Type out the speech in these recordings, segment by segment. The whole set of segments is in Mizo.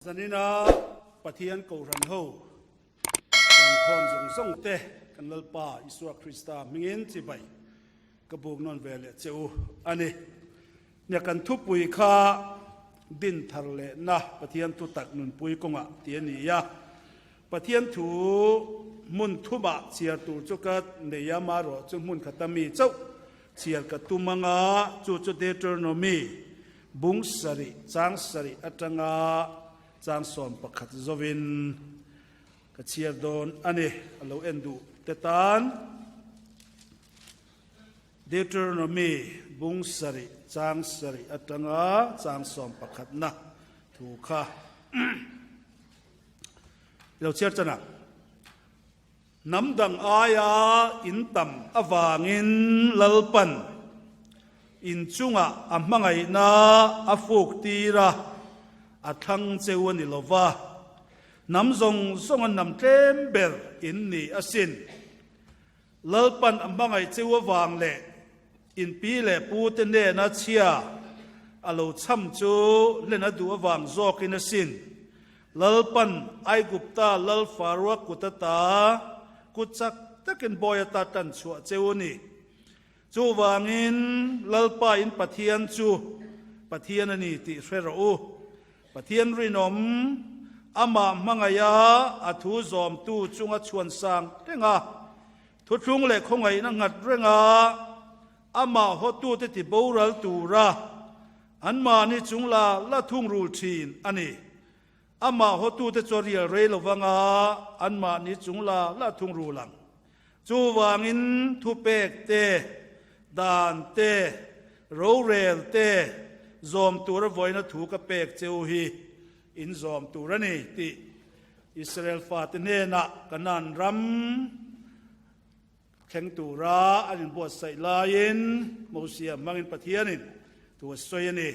Zanina Pathian Kohhran ho kan khawm zawng zawng te kan Lalpa Isua Krista hmingin chibai ka buk nawn ve leh che u a ni. Nia kan thupui kha din thar lehna Pathian thutak nunpui kawngah ti a ni a. Pathian thu hmun thumah chhiar tur chu ka nei a, marawh chu hmun khata mi chauh chhiar ka tum anga chu chu Deuteronomy Bung sarih, chang sarih atanga chang 11 zovin ka chhiar dawn a ni. A lo en duh te tan Deuteronomy bung sarih, chang sarih atanga chang sawmpakhatna thu kha i lo chhiar chan ang. Hnam dang aia in tam avangin Lalpan in chungah a hmangaihna a fuk tir a, a thlang cheu a ni lo va, hnam zawng zawnga hnam tlem ber in ni asin. Lalpan a hmangaih cheu avang leh in pi leh pu te nena chhia a lo cham chu hlen a duh avang zawkin asin. Lalpan Aigupta lal Faroa kut ata kut chak takin bawi ata tan chhuah cheu a ni. Chuvangin Lalpa in Pathian chu Pathian a ni tih hre rawh u. Pathian rinawm, amah hmangaiha a thu zawmtu chunga chhuan sang reng a, thuthlung leh khawngaihna nghat renga amah hawtute ti boral tura Anmahni chung la la thungrul thin a ni. Amah hawtute chu a rial rei lo vanga anmahni chung la la thungrul ang. Chuvangin thupek te, dan te, rorel te zawm tura vawiina thu ka pek cheu hi in zawm tur a ni tih Israel fate hnenah Kanaan ram Thleng tura an inbuatsaih laiin Mosia hmangin Pathianin thu a sawi a ni.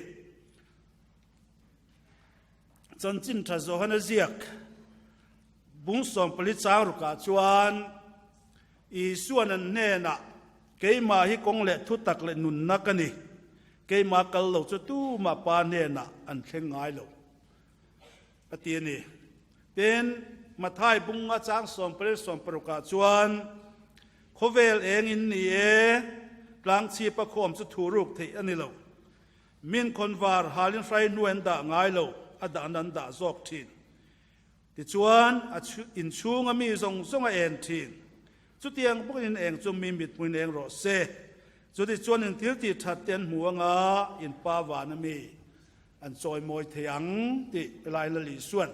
Chanchin tha Johana ziak bung 14 chang rukah chuan Isuan an hnenah, Keimah hi kawng leh thutak leh nunna ka ni, keimah kal lo chu tumah Pa hnenah an thleng ngai lo. A ti a ni. Tin, Mathai bunga chang 14 16 ah chuan, Khawvel eng in ni e, tlang chhip a khawm chu thu ruk theih a ni lo. Min khawnvar halin hrai hnu an dah ngai lo, a dahna an dah zawk thin. Tichuan, a inchhunga mi zawng zawng a en thin. Chutiang bawkin in eng chu mi mithmuin eng rawh se. Chutichuan in thil tih that te an hmu anga in pa vana mi An chawimawi thei ang tih helai Lal Isuan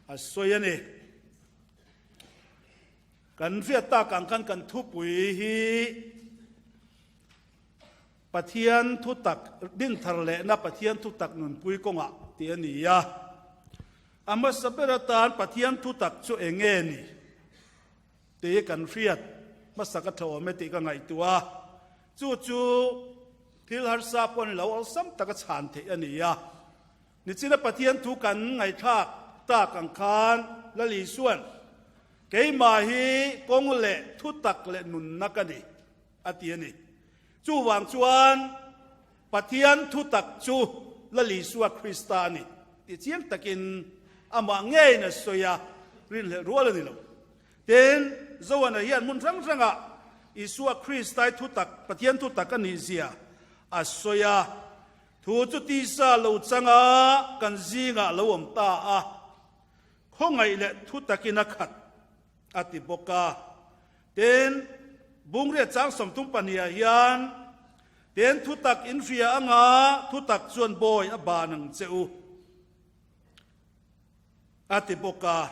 a sawi a ni. Kan hriat tak ang khan kan thupui hi Pathian thutak dinthar lehna Pathian thutak nunpui kawngah tih a ni a. A hmasa ber atan Pathian thutak chu eng nge ni tih kan hriat hmasa ka tha awm e tih ka ngaihtuah a. Chu chu Thil harsa pawh ni lo awlsam taka chhan theih a ni a. Nichina Pathian thu kan ngaihthlak tak ang khan Lal Isuan, Keimah hi kawng leh thutak leh nunna ka ni, a ti a ni. Chuvang chuan Pathian thutak chu Lal Isua Krista a ni tih chiang takin amah ngeiin a sawi a, rinhlelh rual a ni lo. Tin, Joana hian hmun hrang hrangah Isua Kristai thutak, Pathian thutak a nihzia a sawi a. Thu chu tisa lo changa kan zingah lo awm ta a, khawngaih leh thutakin a khat, a ti bawk a. Tin, Bungriat chang 32 ah hian, Tin, thutak in hria anga thutak chuan bawi a ban ang che u. A ti bawk a.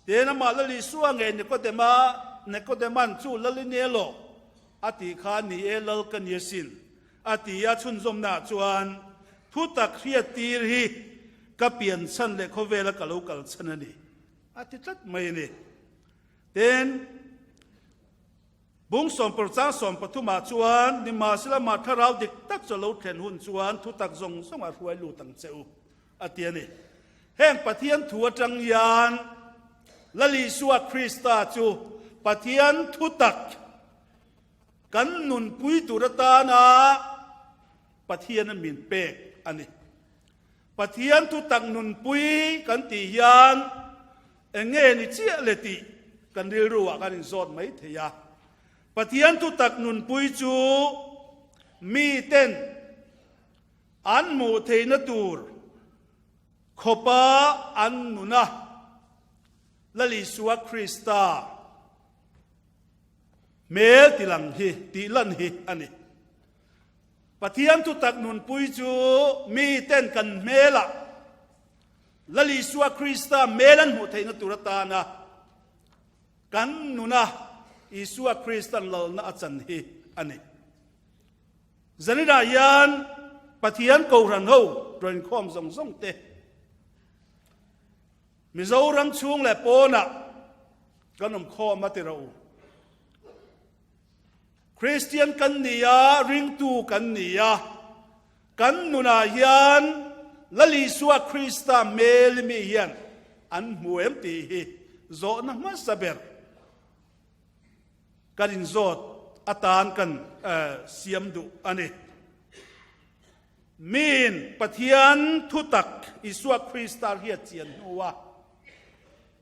Tin, amah Lal Isua nge Nikodema, Nikodeman chu Lal i ni elaw? A tih kha, Ni e, Lal ka ni asin, a ti a. Chhunzawmnaah chuan, Thu tak hriat tir hi ka pian chhan leh khawvela ka lo kal chhan a ni, a ti tlat mai a ni. Tin, Bung sawmpawr chang 13 ah chuan, Nimahsela mah thlarau dik tak chu a lo thlen hun chuan thutak zawng zawng a hruai lut ang che u, a ti a ni. Heng Pathian thu atang hian Lal Isua Krista chu Pathian thutak kan nunpui tur atana Pathian a min pek a ni. Pathian thutak nunpui kan tih hian eng nge ni chiah le tih kan rilru ah kan inzawt mai thei a. Pathian thutak nunpui chu miten an hmuh theihna tur khawpa an nuna Lal Isua Krista hmel tilang hi tih lan hi a ni. Pathian thutak nunpui chu miten kan hmelah Lal Isua Krista hmel an hmuh theihna tur atana kan nuna Isua Kristan lalna a chan hi a ni. Zaninah hian Pathian Kohhran ho rawnkhawm zawng zawng te Mizoram chhung leh pawnah kan awm khawm a ti rawh u. Kristian kan ni a, ringtu kan ni a, kan nunah hian Lal Isua Krista hmel mi hian an hmu em tih hi zawhna hmasa ber kan inzawt atan kan siam duh a ni. Miin Pathian thutak Isua Krista hriat chian hnua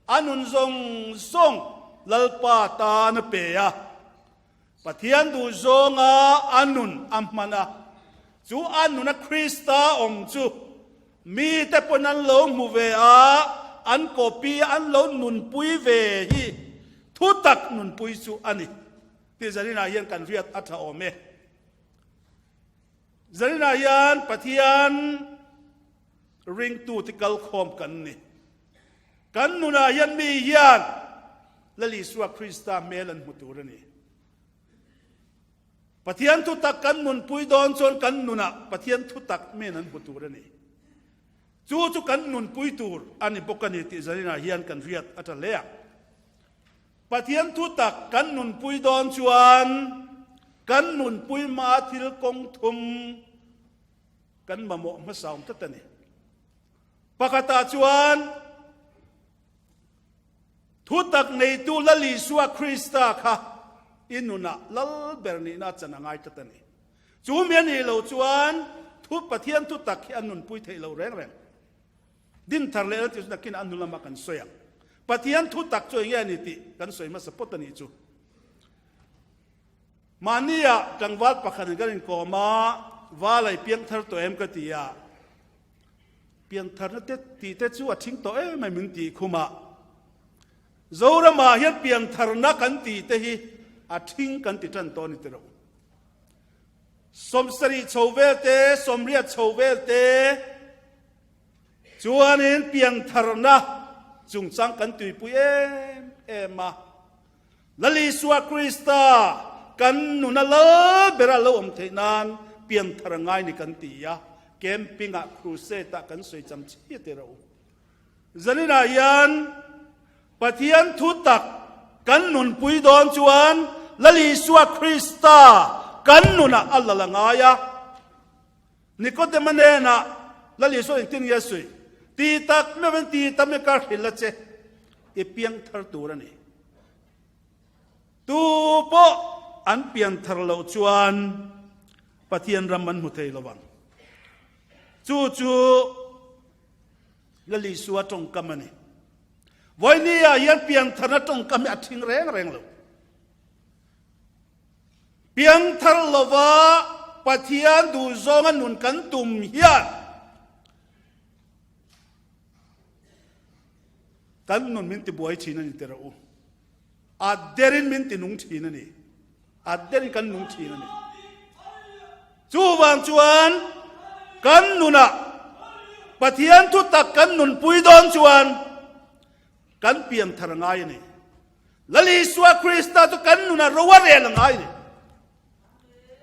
A nun zawng zawng Lalpa tan a pe a, Pathian duh zawnga a nun a hman a, chu a nuna Krista awm chu mite pawn an lo hmu ve a, an copy a, an lo nunpui ve hi thutak nunpui chu a ni tih zaninah hian kan hriat a tha awm e. Zaninah hian Pathian Ringtute kalkhawm kan ni. Kan nunah hian mi hian Lal Isua Krista hmel an hmu tur a ni. Pathian thutak kan nunpui dawn chuan kan nunah Pathian thutak men an hmu tur a ni. Chu chu kan nunpui tur a ni bawk a ni tih zaninah hian kan hriat a tha hle a. Pathian thutak kan nunpui dawn chuan kan nunpui hmaa thil kawng thum Kan mamawh hmasa awm tlat a ni. Pakhatah chuan thutak neitu Lal Isua Krista kha i nunah lal ber nihna a chan a ngai tlat a ni. Chu mi a nih loh chuan thu Pathian thutak hi a nunpui theih loh reng reng. Dinthar leh lal tih chu nakin a nu lamah kan sawi ang. Pathian thutak chu eng nge a ni tih kan sawi hmasa pawt a nih chu. Mahnia tlangval pakhat in kan inkawm a, Val ai piangthar tawh em ka ti a, piangtharna te tih te chu a thing tawh em em min tih khum a, Zoramah hian piangtharna kan tih te hi a thing kan ti tan tawh a ni tiro. Sawmsarih chho vel te, sawmriat chho vel te chuanin piangtharna chungchang kan tuipui em em a. Lal Isua Krista kan nuna lal bera lo awm theih nan pianthar a ngai ni kan ti a, camping-ah crusade-ah kan sawi cham chiah teh rawh u. Zaninah hian Pathian thu tak kan nunpui dawn chuan Lal Isua Krista kan nunah a lal a ngai a. Nikodema hnenah Lal Isua engtin nge a sawi? Ti tak meuhin ti tam i kar hrilh a che, i piangthar tur a ni. Tu pawh an piangthar loh chuan Pathian ram an hmu thei lo ang. Chu chu Lal Isua tawngkam a ni. Vawinia hian piangtharna tawngkam hi a thing reng reng lo. Piangthar lova Pathian duhzawnga nun kan tum hian kan nun min tibuai thin a ni teh rawh u. A derin min ti nung thin a ni. A derin kan nung thin a ni. Chuvang chuan kan nunah Pathian thutak kan nunpui dawn chuan Kan pianthar a ngai a ni. Lal Isua Krista chu kan nunah ro a rel a ngai a ni.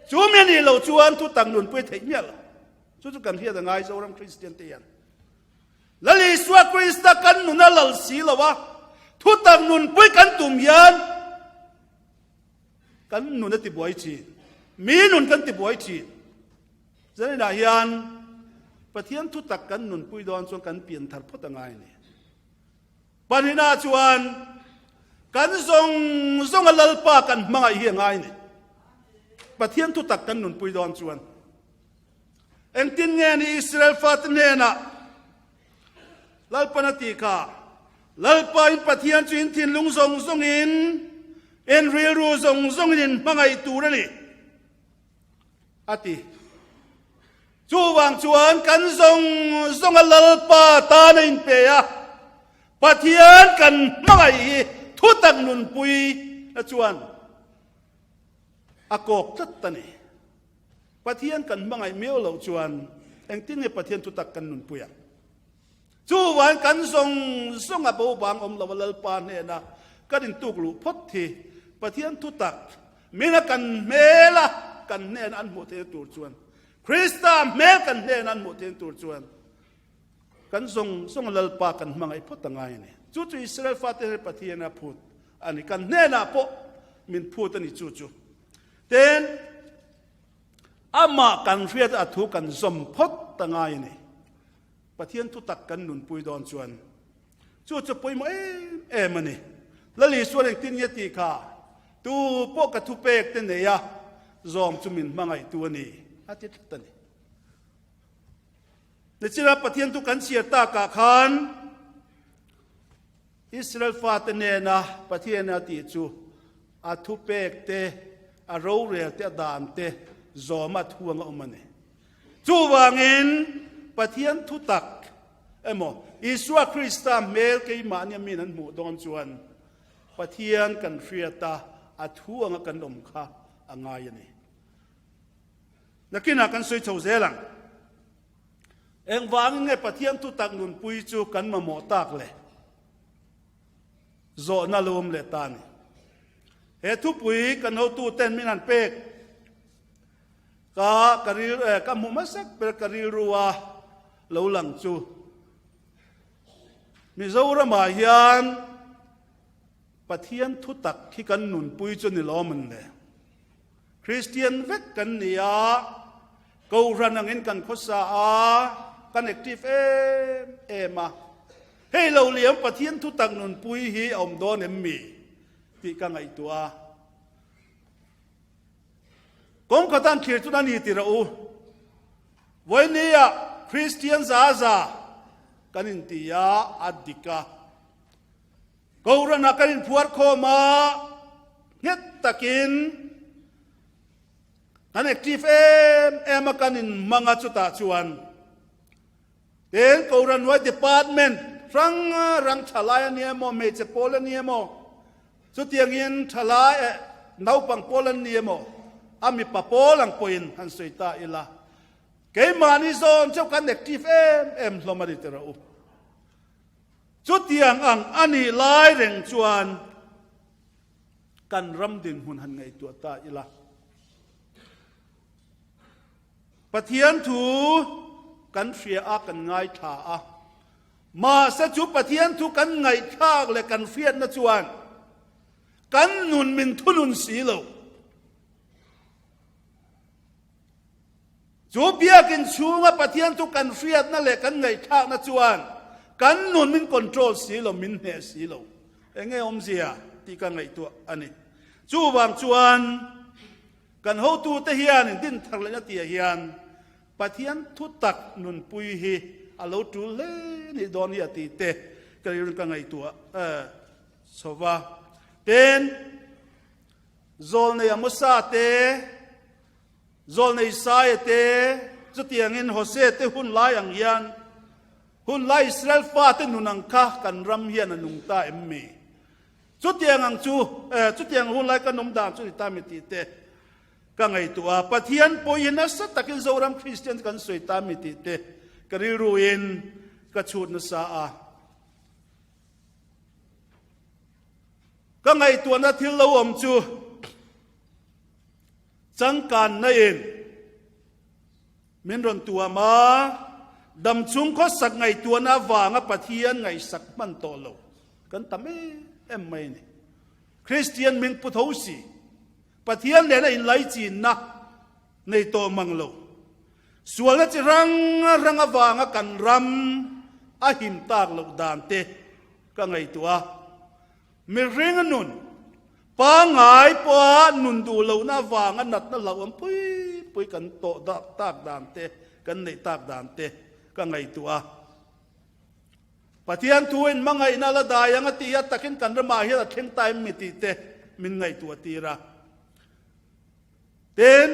Chu mi a nih loh chuan thutak nunpui theih miah lo. Chu chu kan hriat a ngai Zoram Kristian te hian. Lal Isua Krista kan nun a lal si lo a, thutak nunpui kan tum hian kan nun a tibuai thin. Mi nun kan tibuai thin. Zaninah hian Pathian thutak kan nunpui dawn chuan kan pianthar phawt a ngai a ni. Pahnihna chuan kan zawng zawnga Lalpa kan hmangaih hi a ngai ni. Pathian thutak kan nunpui dawn chuan engtin nge ni Israel fate hnenah Lalpan a tih kha, Lalpa in Pathian chu in thinlung zawng zawngin, in rilru zawng zawngin in hmangaih tur a ni, a ti. Chuvang chuan kan zawng zawnga Lalpa tan a inpe a, Pathian kan hmangaih hi thutak nunpui na chuan a kawk tlat a ni. Pathian kan hmangaih miau loh chuan engtin nge Pathian thutak kan nunpui ang? Chuvang kan zawng zawnga bo bang awm lo a Lalpa hnena kan intuk luh phawt hi Pathian thutak mina kan hmela kan hnena an hmuh theihna tur chuan Krista hmel kan hnena an hmuh theihna tur chuan kan zawng zawnga Lalpa kan hmangaih phawt a ngai a ni. Chu chu Israel fate hian Pathian a phut a ni. Kan hnenah pawh min phut a ni chu chu. Tin, amah kan hriat a thu kan zawm phawt a ngai a ni. Pathian thutak kan nunpui dawn chuan chu chu pawimawh em em a ni. Lal Isuan engtin nge tih kha, Tu pawh ka thupek te nei a, zawm chu min hmangaihtu a ni, a ti tlat a ni. Nichina Pathian thu kan chhiar takah khan Israel fate nena Pathian a tih chu a thupek te, a rorel te, a dan te zawma a thu anga awm a ni. Chuvangin Pathian thutak emaw Isua Krista hmel keimahni a min an hmuh dawn chuan Pathian kan hriat a, a thu anga kan awm kha a ngai a ni. Nakinah kan sawi chho zel ang. Engvangin nge Pathian thutak nunpui chu kan mamawh tak le? Zawhna lo awm leh ta a ni. He thupui kan hotuten min han pek. Ka ka ril eh ka hmu hmasak ber ka rilru a lo lang chu Mizoramah hian Pathian thutak hi kan nunpui chu ni lawm an le. Kristian vek kan ni a, Kohhran angin kan khawsa a, kan active em em a. Hei lo liam Pathian thutak nunpui hi a awm dawn em mi tih ka ngaihtuah a. Kawngka tan thlir chun a ni ti rawh u. Vawinia Kristian za za kan inti a, a dik a. Kohhranah kan inphuar khawm a, nghet takin kan active em em a, kan inhmang a chutah chuan Tin, Kohhran hnuai department hrang rang thalai a ni emaw, hmeichhe pawl a ni emaw, chutiangin thalai eh naupang pawl an ni emaw, a mipa pawl ang pawhin han sawi ta ila, keimahni zawn chauh kan active em em hlawm a ni tih rawh u. Chutiang ang a nih lai reng chuan kan ram dinhmun han ngaihtuah ta ila. Pathian thu kan hria a, kan ngaithla a. Mahse chu Pathian thu kan ngaihthlak leh kan hriatna chuan kan nun min thunun si lo. Chu biakin chhunga Pathian thu kan hriatna leh kan ngaihthlakna chuan kan nun min control si lo, min hneh si lo. Enge awmzia tih ka ngaihtuah a ni. Chuvang chuan Kan hotute hian din thar lehna tihah hian Pathian thutak nunpui hi a lo tul hle nih dawn hi a tih te ka rilru ka ngaihtuah chho va. Tin, Zawlnei Amosa te, Zawlnei Isaia te, chutiangin Hosea te hun lai ang hian hun lai Israel fate nun ang kha kan ram hian a nung ta em mi? Chutiang ang chu, eh, chutiang hun lai kan awm dan chu ni ta mi tih te ka ngaihtuah a. Pathian pawh hi nasa takin Zoram Kristian kan sawi ta mi tih te ka rilruin ka chhut nasa a. Ka ngaihtuahna thil lo awm chu changkanna in Min rawn tuam a, damchhung khawsak ngaihtuahna avanga Pathian ngaihsak hman tawh lo kan tam em em mai a ni. Kristian hming pu tho si, Pathian nena inlaichinna nei tawh mang lo, sualna chi rang rang avanga kan ram a him tak loh dan te ka ngaihtuah a. Mihring nun pangngai pawha nun duh lohna avanga natna hlauhawm pui pui kan tawh tak dan te, kan neih tak dan te ka ngaihtuah a. Pathian thuin hmangaihna la dai ang a ti a, takin kan ramah hian a thleng ta em mi tih te min ngaihtuah tir a. Tin,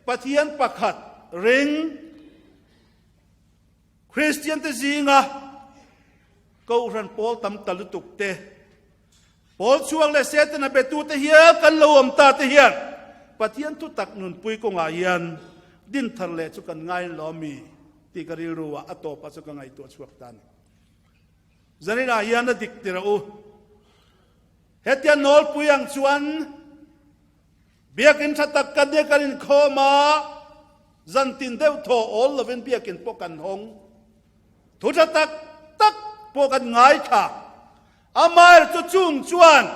Pathian pakhat ring Kristian te zinga Kohhran pawl tam ta lutuk te, pawl chhuak leh Setana betute hial kan lo awm ta te hian Pathian thutak nunpui kawngah hian din thar leh chu kan ngai lo mi tih ka rilru ah a tawpah chu ka ngaihtuah chhuak ta a ni. Zaninah hian a dik tirh u. Hetia nawlpui ang chuan Biakin tha tak kan nia kan inkhawm a, zan tin deuh thaw awl lovin biakin pawh kan hawng. Thu tha tak tak pawh kan ngaithla. Amaherawhchu chu chung chuan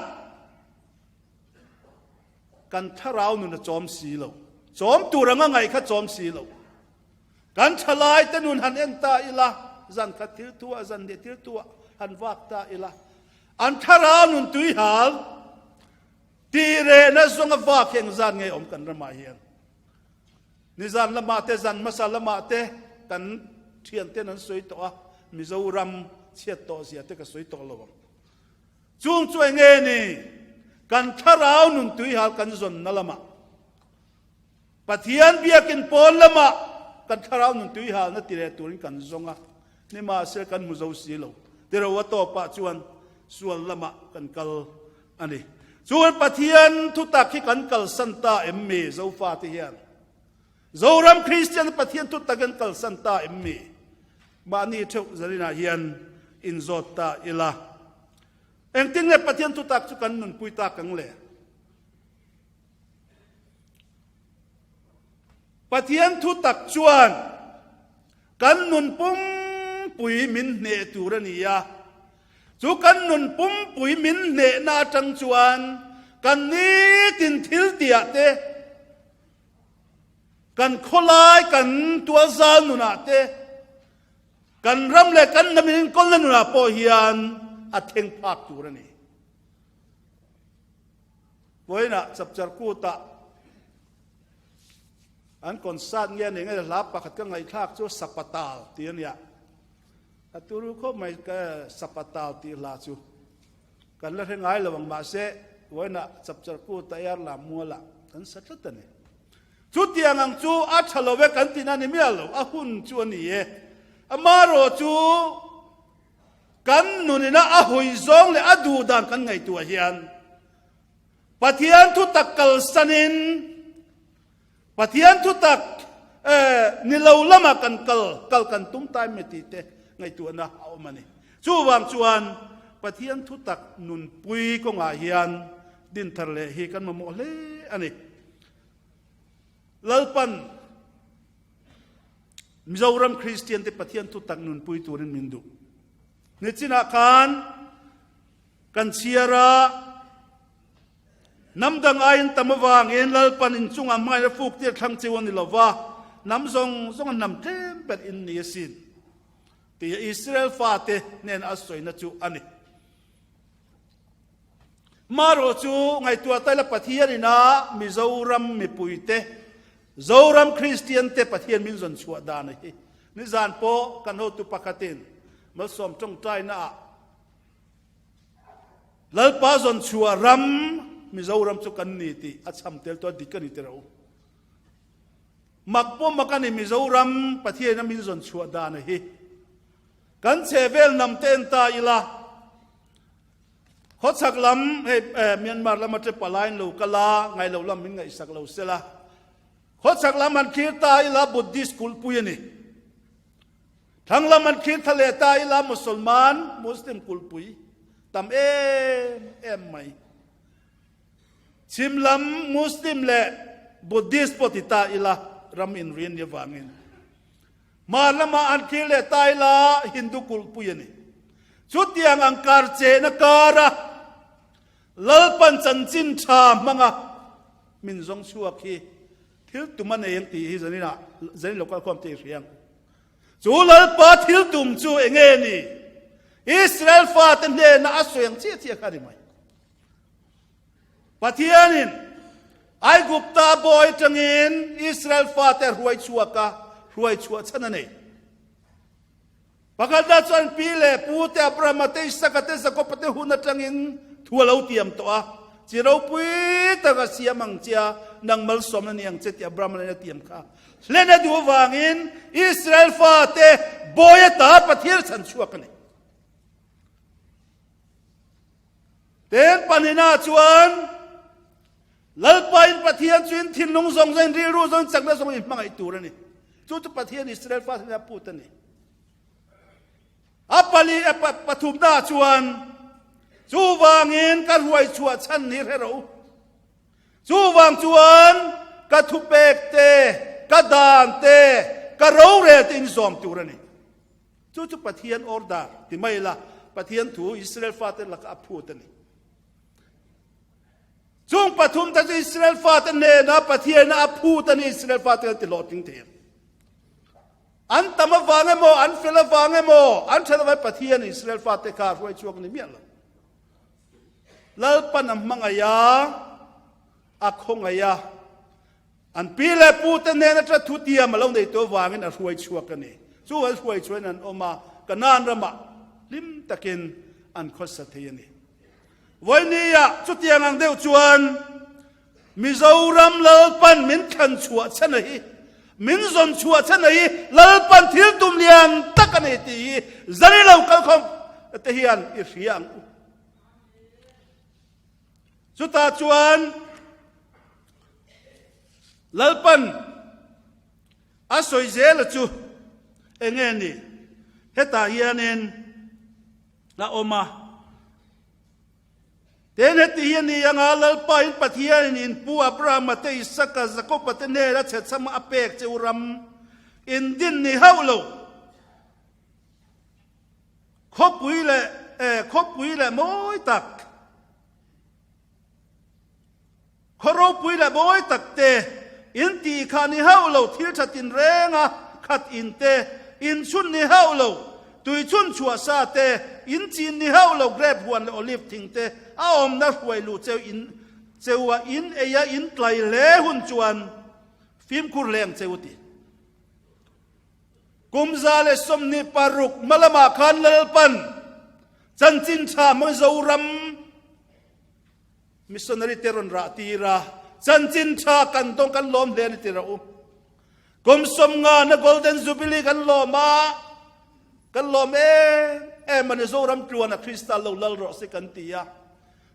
kan thlarau nun a chawm si lo. Chawm tur anga ngaih kha chawm si lo. Kan thalai te nun han en ta ila, zan khat thil thuah, zan hnih thil thuah han vak ta ila, an thlarau nun tui hal Tih rehna zawnga vak hi engzat nge awm kan ramah hian? Nizan lamah te, zan hmasa lamah te kan thianten an sawi tawh a, Mizoram chhiat tawh zia te ka sawi tawh lo ang. Chung chu enge ni? Kan thlarau nun tuihal kan zawnna lamah, Pathian biakin pawn lamah kan thlarau nun tuihalna ti leh turin kan zawng a, nimahsela kan hmu zo si lo. Tiro a tawpah chuan sual lamah kan kal a ni. Chuan Pathian thutak hi kan kalsan ta em mi Zofate hian? Zoram Kristian Pathian thutak an kalsan ta em mi? Mahni theuh zalinah hian inzawt ta ila. Engtin nge Pathian thutak chu kan nunpui tak ang le? Pathian thu tak chuan kan nun pumpui min hneh tur a ni a, chu kan nun pumpui min hnehna atang chuan kan nitin thil tihah te, kan khawlai kan tualzal nunah te, kan ram leh kan hnam inkawlna nunah pawh hian a thleng phak tur a ni. Vawiinah Chapchar Kutah an concert nge ni nge hla pakhat ka ngaihthlak chu Sapatal tih a nia. A turu khawp mai ka Sapatal tih hla chu kan la hre ngai lo ang mahse vawiinah Chapchar Kutah Air Lam Mualah kan sa tlat a ni. Chutiang ang chu a tha lo e kan tihna ni miah lo, a hun chu a ni e. Amaherawh chu Kan nunina a hawi zawng leh a duh dan kan ngaihtuah hian Pathian thutak kalsanin Pathian thutak ni lo lama kan kal kal kan tum tai mai tih te ngaihtuahna a awm a ni. Chuvang chuan Pathian thutak nunpui kawngah hian dinthar leh hi kan mamawh hle a ni. Lalpan Mizoram Kristian te Pathian thutak nunpui turin min duh. Nichinah khan kan chhiar a, hnam dang aiin tam avangin Lalpan inchungah hmangaihna fuk tir thlang cheu a ni lo va, hnam zawng zawnga hnam tlem ber in ni asin tia Israel fate hnena a sawina chu a ni. Marawh chu ngaihtuah taila Pathian ina Mizoram mipuite Zoram Kristian te Pathian min zawn chhuah dan a hi. Nizan pawh kan hotu pakhatin malsawm tawngtaina ah Lalpa zawn chhuah ram Mizoram chu kan ni tih a chham tel tawh a dik a ni tiraw. Mak pawh mak a ni Mizoram Pathian a min zawn chhuah dan a hi. Kan chhehvel hnam te en ta ila. Khawchhak lam hei Myanmar lama te palai lo kal a, ngaih lo lam min ngaihsak lo se la. Khawchhak lam han thlir ta ila Buddhist kulhpui a ni. Thlang lam han thlir tha leh ta ila Musalman, Muslim kulhpui tam em em mai. Chhim lam Muslim leh Buddhist pawh ti ta ila ram inri a nih avangin. Hmar lamah an thlir leh ta ila Hindu kulhpui a ni. Chutiang ang kar chehna kara Lalpan chanchin tha hmanga min zawng chhuak hi thil tum a nei ang tih hi zaninah zanin lo kalkhawm te i hria ang. Chu Lalpa thil tum chu eng nge ni? Israel fate hnena a sawi ang chiah chiah kha a ni mai. Pathianin Aigupta bawi atangin Israel fate a hruai chhuak a, hruai chhuah chhan a nei. Pakhatna chuan pi leh pu te Abrahama te Isaka te Jakoba te hun atangin thu a lo tiam tawh a, chi ropui tak a siam ang che a, nang malsawmna ni ang che tih Abrahama nen a tiam kha. Hlen a duh avangin Israel fate bawi ata Pathian a chhan chhuak a ni. Ten pahnihna chuan Lalpain Pathian chu in thinlung zawng zawng, in rilru zawng, in chakna zawng in hmangaih tur a ni. Chu chu Pathian Israel fate hnena phut a ni. A pali a pathumna chuan chuvangin ka ruai chhuah chhan hi hre rawh u. Chuvang chuan ka thupek te, ka dan te, ka rorel te in zawm tur a ni. Chu chu Pathian order ti mai la, Pathian thu Israel fate laka a phut a ni. Chung pathumte chu Israel fate hnena Pathiaina a phut a ni, Israel fate an ti hlawhtling thei ang. An tam avang emaw, an fel avang emaw, an that avang Pathian Israel fate kha hruai chhuak ni miah lo. Lalpan a hmangaih a, a khawngaih a, an pi leh pute hnen atanga thutiam a lo nei tawh avangin a hruai chhuak a ni. Chu an hruai chhuahin an awm a, Kanaan ramah hlim takin an khawsa thei a ni. Vawinia chutiang ang deuh chuan Mizoram Lalpan min thlan chhuah chhan a hi, min zawn chhuah chhan a hi Lalpan thil tum lian tak a ni tih hi zani lo kalkhawm te hian i hria ang u. Chutah chuan Lalpan A sawi zela chu eng nge ni? Hetah hianin a awm a. Tin, heti hi a ni anga Lalpa in Pathianin in pu Abrahama te, Isaka, Jakoba te hnena chhechhama a pek che u ram in din ni hauh lo. Khawpui leh khawpui leh mawi tak. Khaw ropui leh mawi tak te, in tih kha ni hauh lo, thil tha tinreng a khat in te, in chhun ni hauh lo, tui chhun chhuah sa te, in chin ni hauh lo, grape huan leh olive thing te a awmna hruai luh cheu in cheu a in ei a in tlai hle hun chuan fimkhur hle ang cheu ti. Kum 126 hma lamah khan Lalpan chanchin tha Mizoram Missionary te rawn rah tir a, chanchin tha kan dawng kan lawm hle a ni ti rawh u. Kum 50 na Golden Jubilee kan lawm a, kan lawm em em a ni. Zoram tluan a Krista lo lal rawh se kan ti a.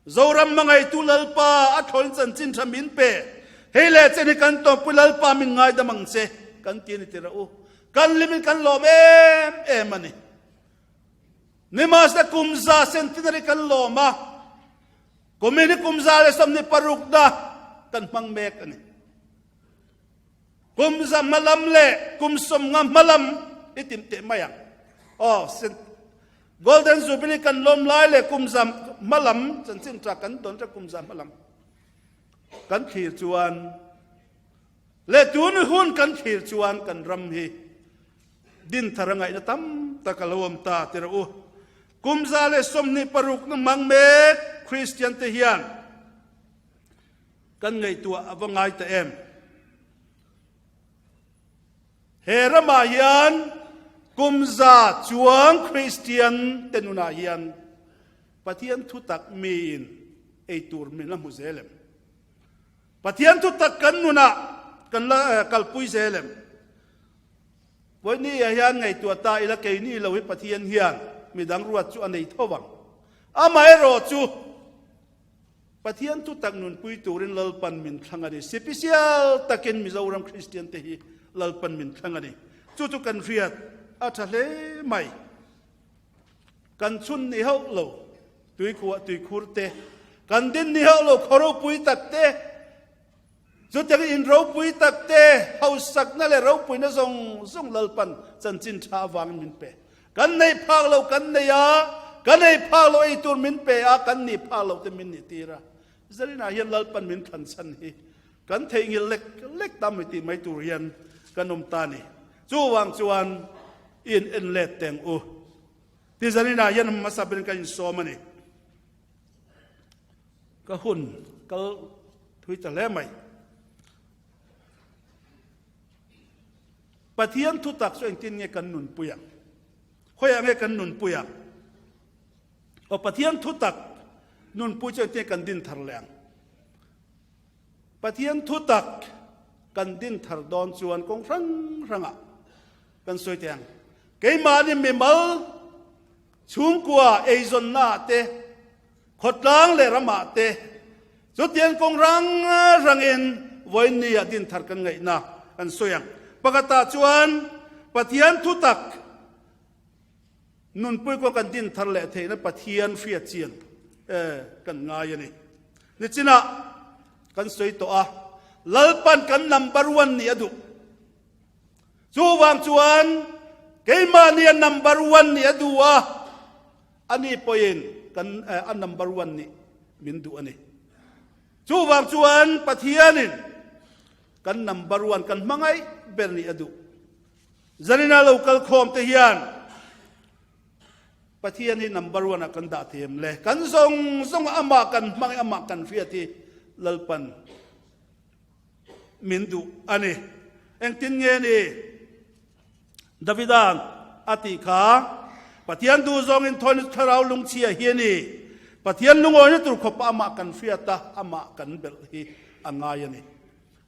Zoram hmangaitu Lalpa a thlawin chanchin tha min pe. Hei leh chen hi kan tawmpui Lalpa min ngaidam ang che kan ti a ni ti rawh u. Kan hlimin kan lawm em em a ni. Nimahsela kum za centenary kan lawm a, kumin hi kum 126 na kan hmang mek a ni. Kum za hmalam leh kum 50 hmalam i tim teh mai ang. Aw, Golden Jubilee kan lawm lai leh kum za hmalam chanchin tha kan tawn tha kum za hmalam kan thlir chuan leh tun hun kan thlir chuan kan ram hi Dinthar a ngaihna tam tak a lo awm ta ti rawh u. Kum 126 na hmang mek Kristian te hian kan ngaihtuah a va ngai ta em? He ramah hian kum za chuang Kristian te nunah hian Pathian thutak miin ei tur min la hmu zel em? Pathian thutak kan nunah kan la kalpui zel em? Vawinia hian ngaihtuah ta ila keini lo hi Pathian hian midang ruat chu a nei tho vang. Amaherawh chu Pathian thutak nunpui turin Lalpan min thlang a ni. Sipisial takin Mizoram Kristian te hi Lalpan min thlang a ni. Chu chu kan hriat a tha hle mai. Kan chhun ni hauh lo tuikhuah tuikhur te, kan din ni hauh lo khaw ropui tak te, Chutiang in ropui tak te, hausakna leh ropuina zawng zawng Lalpan chanchin tha avangin min pe. Kan nei phak lo kan nei a, kan ei phak lo ei tur min pe a, kan nih phak lo te min nih tir a. Zarinah hian Lalpan min thlan chhan hi kan theihnghilh lek lek ta mai tih mai tur hian kan awm ta a ni. Chuvang chuan i in en let teng u. Ti zarinah hian hmasa berin ka insawm a ni. Ka hun kal thui ta hle mai. Pathian thutak chu engtin nge kan nunpui ang? Khawiah nge kan nunpui ang? Aw Pathian thutak nunpui chu engtin kan din thar leh ang? Pathian thutak kan din thar dawn chuan kawng hrang hrangah kan sawi thei ang. Keimahni mimal chhungkua eizawnnaah te, khawtlang leh ramah te chutiang kawng hrang hrangin vawiinniah din thar kan ngaihna kan sawi ang. Pakhatah chuan Pathian thutak Nunpui kawng kan din thar leh theihna Pathian hriat chian kan ngai a ni. Nichinah kan sawi tawh a, Lalpan kan number one nih a duh. Chuvang chuan keimahni a number one nih a duh a, ani pawhin kan a number one nih min duh a ni. Chuvang chuan Pathianin kan number one kan hmangaih ber nih a duh. Zanina lo kal khawm te hian Pathian hi number one ah kan dah thei em le? Kan zawng zawng ah amah kan hmang i amah kan hriat hi Lalpan min duh a ni. Engtin nge ni Davida'n a tih kha? Pathian duh zawngin thawn thlarau lungchhia hi a ni. Pathian lungawina tur khawpa amah kan hriat a, amah kan belh hi a ngai a ni.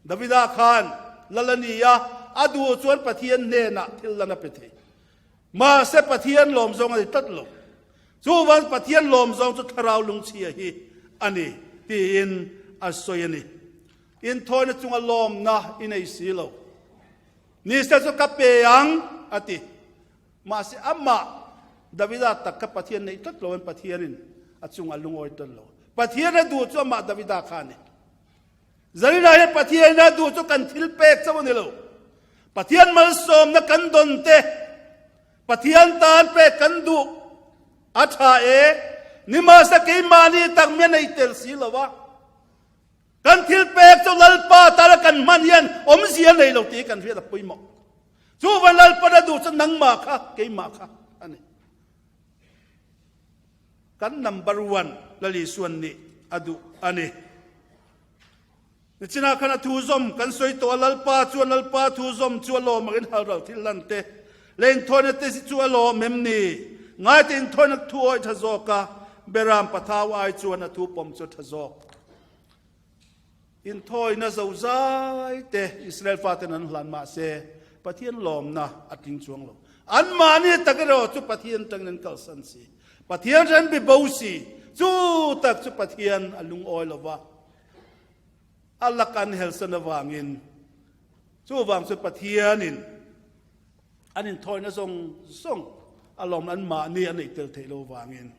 Davida khan lal a ni a, a duh chuan Pathian hnenah thil lan a pe thei. Mahse Pathian lawm zawng a ni tlat lo. Chuvan Pathian lawm zawng chu thlarau lungchhia hi a ni tiin a sawi a ni. Inthawina chunga lawmna i nei si lo. Nise chu ka pe ang a ti. Mahse amah Davida tak kha Pathian neih tlat lo in Pathianin a chungah lungawi tlat lo. Pathian a duh chu amah Davida kha a ni. Zarina hi Pathian a duh chu kan thil pek chauh a ni lo. Pathian malsawmna kan dawn te, Pathian tan pek kan duh a tha e. Nimahse keimahni tak mi a nei tel si lo a. Kan thil pek chu Lalpa tana kan hman hian awmzia a nei lo tih hi kan hriat a pawimawh. Chuvan Lalpan a duh chu nangmah kha, keimah kha a ni. Kan number one Lal Isuan nih a duh a ni. Nichinah khan a thu zawm kan sawi tawh a, Lalpa chuan Lalpa thu zawm chu a lawm ang in halral thil lan te leh inthawina te chu a lawm em ni? Ngaite inthawina thu awih tha zawk a, Beram pathau ai chuan a thu pawm chu a tha zawk. Inthawina zozai te Israel faten an hlan mah se Pathian lawmna a tling chuang lo. Anmahni tak erawh chu Pathian tangin an kalsan si. Pathian ran bi bo si. Chu tak chu Pathian a lungawi lo va, a lak an helsan avangin chuvang chu Pathianin an inthawina zawng zawng a lawm anmahni a neih tel theih lo vangin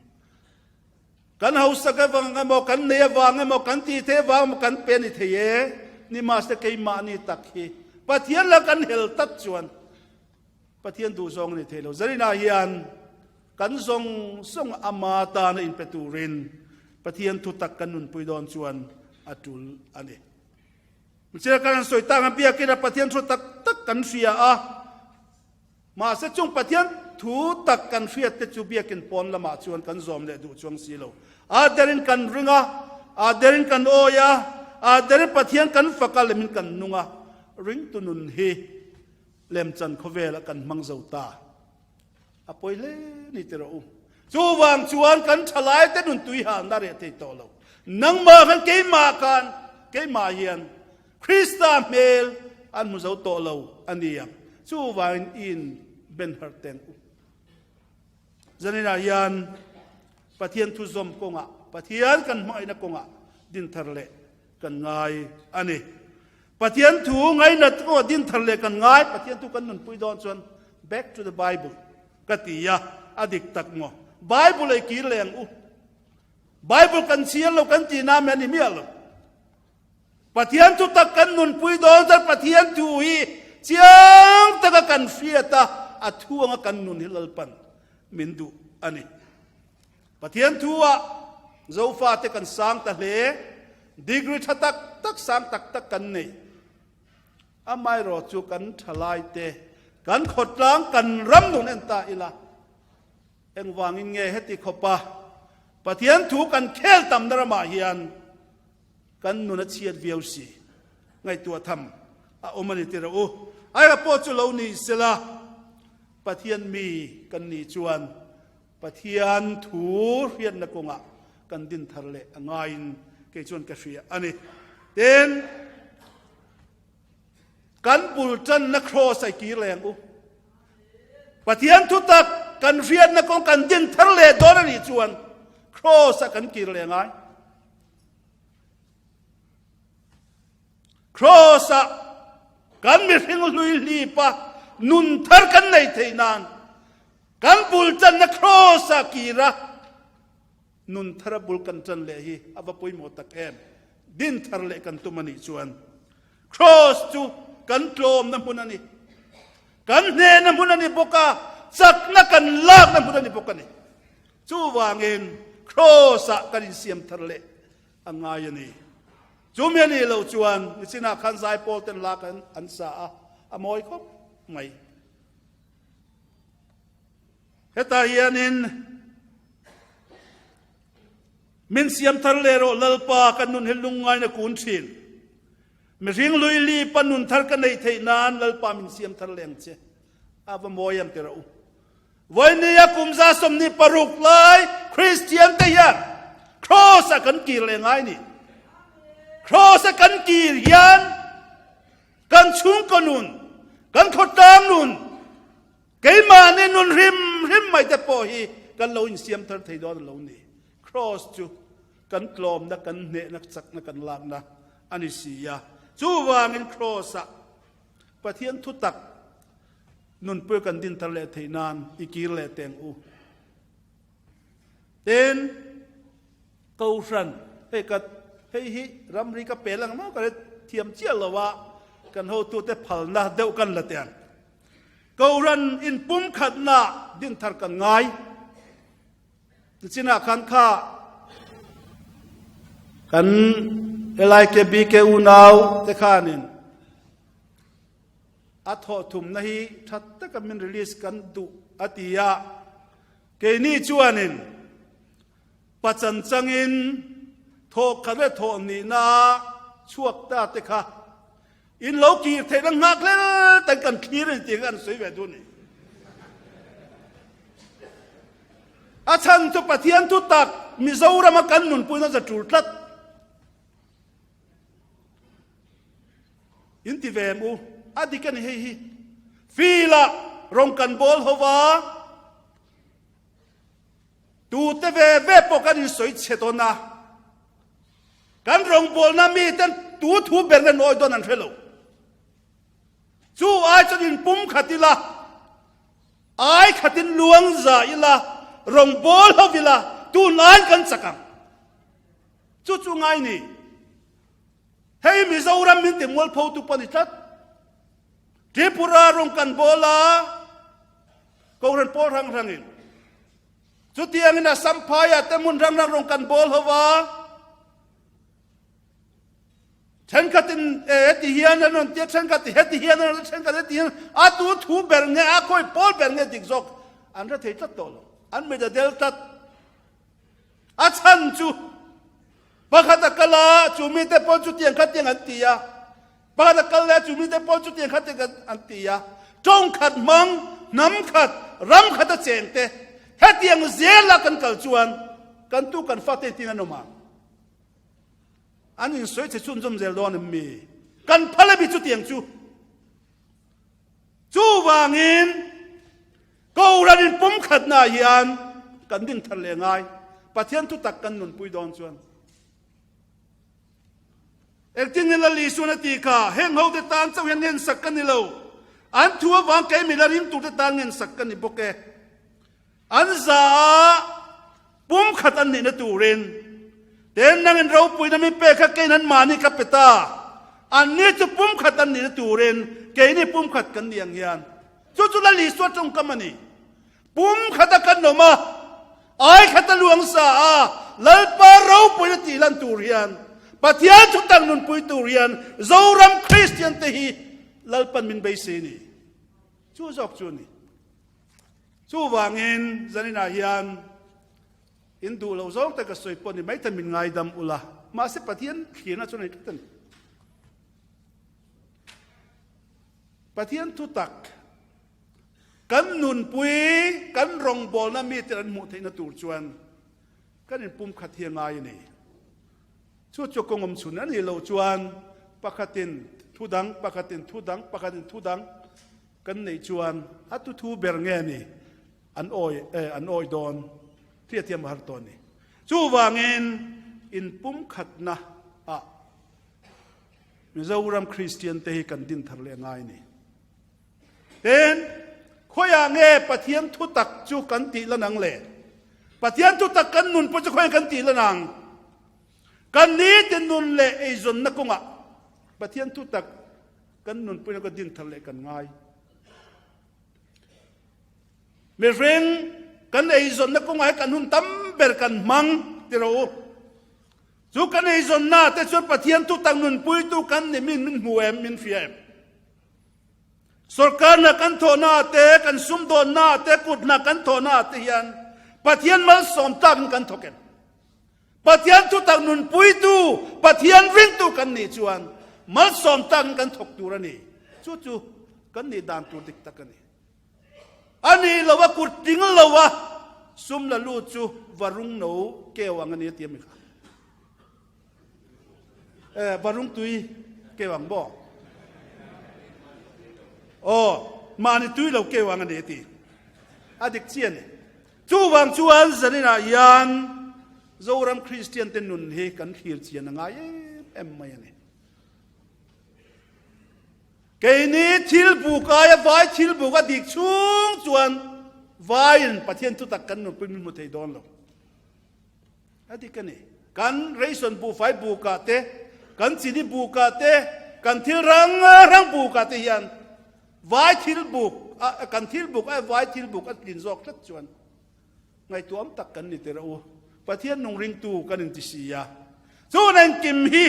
Kan hausak avang emaw, kan nei avang emaw, kan tih theih avang emaw kan pe a ni thei e. Nimahse keimahni tak hi Pathian la kan hel tak chuan Pathian duhzawng a ni thei lo. Zarina hian kan zawng zawng ama tana inpe turin Pathian thutak kan nunpui dawn chuan a tul a ni. Michel kan han sawi tak ang biakin a Pathian thu tak tak kan hria a. Mahse chung Pathian thu tak kan hriat te chu biakin pawn lamah chuan kan zawm leh duh chuang si lo. Aa derin kan ring a, aa derin kan awi a, aa derin Pathian kan fak a lemin kan nung a, ringtu nun hi lemchan khawvelah kan hmang zo ta. A pawi hle ni ti rawh u. Chuvang chuan kan thalai te nun tui halna reh thei tawh lo. Nangmah khan keimah khan keimah hian Krista hmel an hmu zo tawh lo a ni ang. Chuvangin i in ben harh teng u. Zaninah hian Pathian thu zawm kawngah, Pathian kan hmangaihna kawngah din thar leh kan ngai a ni. Pathian thu ngainat kawngah din thar leh kan ngai, Pathian thu kan nunpui dawn chuan back to the Bible ka ti a, a dik tak maw? Bible ei kir leh ang u. Bible kan chhiar lo kan tih na mai a ni miah lo. Pathian thu tak kan nunpui dawn chuan Pathian thu hi chiang taka kan hriat a, a thu anga kan nun hi Lalpan min duh a ni. Pathian thu ah Zofate kan sang ta hle, degree tha tak tak sang tak tak kan nei. Amaherawh chu kan thalaite, kan khawtlang, kan ram nun en ta ila, engvangin nge heti khawpa Pathian thu kan khel tamna ramah hian Kan nun a chhiat viau si. Ngaihtuah tham a awm a ni tirh u. Aia pawh chu lo ni sela. Pathian mi kan nih chuan Pathian thu hriatna kawngah kan din thar leh a ngaiin kei chuan ka hria a ni. Tin, kan bul tanna kraws a i kir leh ang u. Pathian thutak kan hriatna kawng kan din thar leh dawn a nih chuan kraws ah kan kir leh ngai. Kraws ah kan mihring hlui hlip a nun thar kan nei theih nan kan bul tanna kraws ah kir a Nun thara bul kan ṭan leh hi a va pawimawh tak em! Din thar leh kan tum a nih chuan Kraws chu kan tlawmna hmun a ni. Kan hnehna hmun a ni bawk a, chakna kan lakna hmun a ni bawk a ni. Chuvangin Kraws-ah kan insiam thar leh a ngai a ni. Chumi a nih loh chuan nichinah khan zaipawl ten lak an sa a, a mawi khawp mai. Hetah hianin min siam thar leh rawh Lalpa ka nun hi lungngaina kun thin. Mihring lui lipa nun thar ka neih theih nan Lalpa min siam thar leh ang che. A va mawi em ti rawh u. Vawinia kum za 26 lai Kristian te hian Kraws ah kan kir leh ngai ni. Kraws a kan kir hian kan chhungkaw nun, kan khawtlang nun, Keimahni nun hrim hrim mai te pawh hi kan lo insiam thar thei dawn a lo ni. Kraws chu kan tlawmna, kan hnehna, chakna kan lakna a ni si a. Chuvangin Kraws-ah Pathian thutak nunpui kan din thar leh theih nan i kir leh teng u. Tin, Kohhran, hei ka hei hi ramri ka pel ang maw ka thiam chiah lo a, kan hotute phalna deuh kan la teh ang. Kohhran inpumkhatna din thar kan ngai. Tichinah khan kha kan LIKBK unau te khanin a thawh thumna hi tha taka min release kan duh a ti a. Keini chuanin Pachan changin thawhkhat leh thawhnihna chhuak ta te kha in lo kir theihna nghak hlel tan kan thlir a ni tih kha kan sawi ve duh a ni. A chhan chu Pathian thu tak Mizorama kan nunpuina za tul tlat. In ti ve em u? A dik a ni hei hi. Field-ah rawng kan bawl ho va. Tute ve ve pawh kan insawi chhe dawn a, kan rawngbawlna miten tu thu ber nge nawi dawn an hre lo. Chu ai chuan inpum khat ila, ai khatin luang za ila, rawngbâwl ho ila, tun aiin kan chak ang. Chu chu ngai ni. Hei Mizoram min ti mualpho tu pawh ni tlat. Tripura rawng kan bawl a, Kohhran pawl hrang hrangin chutiangin Assam phaiah te hmun hrang hrang rawn kan bawl ho va, thenkhatin e heti hian an rawn tia, thenkhat heti hian an rawn tia, thenkhat heti hian a tu thu ber nge a khawi pawl ber nge dik zawk an hre thei tlat tawh lo, an mit a del tlat. A chhan chu pakhat a kal a, chu mite pawn chutiang khatiang an ti a, pakhat a kal leh a, chu mite pawn chutiang khatiang an ti a. Tawng khat hmang, hnam khat, ram khat a cheng te, hetiang zela kan kal chuan kan tu kan fate tin an awm ang. An insawi chhe chhunzawm zel dawn em mi? Kan phal a mi chutiang chu. Chuvangin Kohhran inpumkhatnaah hian kan din thar leh ngai. Pathian thutak kan nunpui dawn chuan. Engtin nge Lal Isuan a tih kha? Heng hote tan chauh hian ngensak ka ni lo. An thu avang kei mila ring turte tan ngensak ka ni bawk e. An za a pumkhat an nihna turin ten nangin ropuina min pek kha keiin an mahni ka pe ta. Anni chu pumkhat an nihna turin keini pumkhat kan ni ang hian. Chu chu Lal Isua tawngkam a ni. Pumkhat a kan awm a, ai khat a luang sa a, Lalpa ropuina tih lan tur hian, Pathian thutak nunpui tur hian Zoram Kristian te hi Lalpan min beisei a ni. Chu zawk chu a ni. Chuvangin zaninah hian in duh loh zawng te ka sawi pawh ni maithei min ngaidam ula, mahse Pathian thlirna chu a nei tlat a ni. Pathian thutak. Kan nunpui, kan rawngbawlna mite an hmuh theihna tur chuan kan inpumkhat hi a ngai a ni. Chu chu kawng awm chhun a nih loh chuan pakhatin thu dang, pakhatin thu dang, pakhatin thu dang kan neih chuan a tu thu ber nge ni an awi eh an awi dawn hriatthiam a har tawh a ni. Chuvangin inpumkhatna ah Mizoram Kristian te hi kan din thar leh a ngai a ni. Tin, khawiah nge Pathian thutak chu kan tih la nang le? Pathian thutak kan nun pawh chu khawiah kan tih la nang? Kan nitin nun leh eizawnna kawngah Pathian thutak kan nunpuina ka din thar leh kan ngai. Mihring kan eizawnna kawngah hi kan hun tam ber kan hmang ti rawh u. Chu kan eizawnna te chuan Pathian thutak nunpuitu kan ni min min hmu em, min hria em? Sorkarna kan thawhna te, kan sumdawnna te, kutna kan thawhna te hian Pathian malsawm takin kan thawk em? Pathian thutak nunpuitu, Pathian ringtu kan nih chuan malsawm takin kan thawk tur a ni. Chu chu kan nih dan tur dik tak a ni. A nih lo a, kut tling lo a, sum la lut chu varung no keu ang a ni a ti a mi kha. Eh, varung tui keu ang maw? Aw, mahni tui lo keu ang a ni a ti. A dik chi a ni. Chuvang chuan zaninah hian Zoram Kristian te nun hi kan thlir chian a ngai em em mai a ni. Keini thil buk aia vai thil buk a dik chhung chuan vaiin Pathian thutak kan nunpui min hmu thei dawn lo. A dik a ni. Kan ration buhfai bukah te, kan chini bukah te, kan thil rang rang bukah te hian vai thil buk, kan thil buk ai vai thil buk a tlin zawk tlat chuan ngaihtuam tak kan ni tirh u. Pathian nung ringtu kan inti si a. Chun engkim hi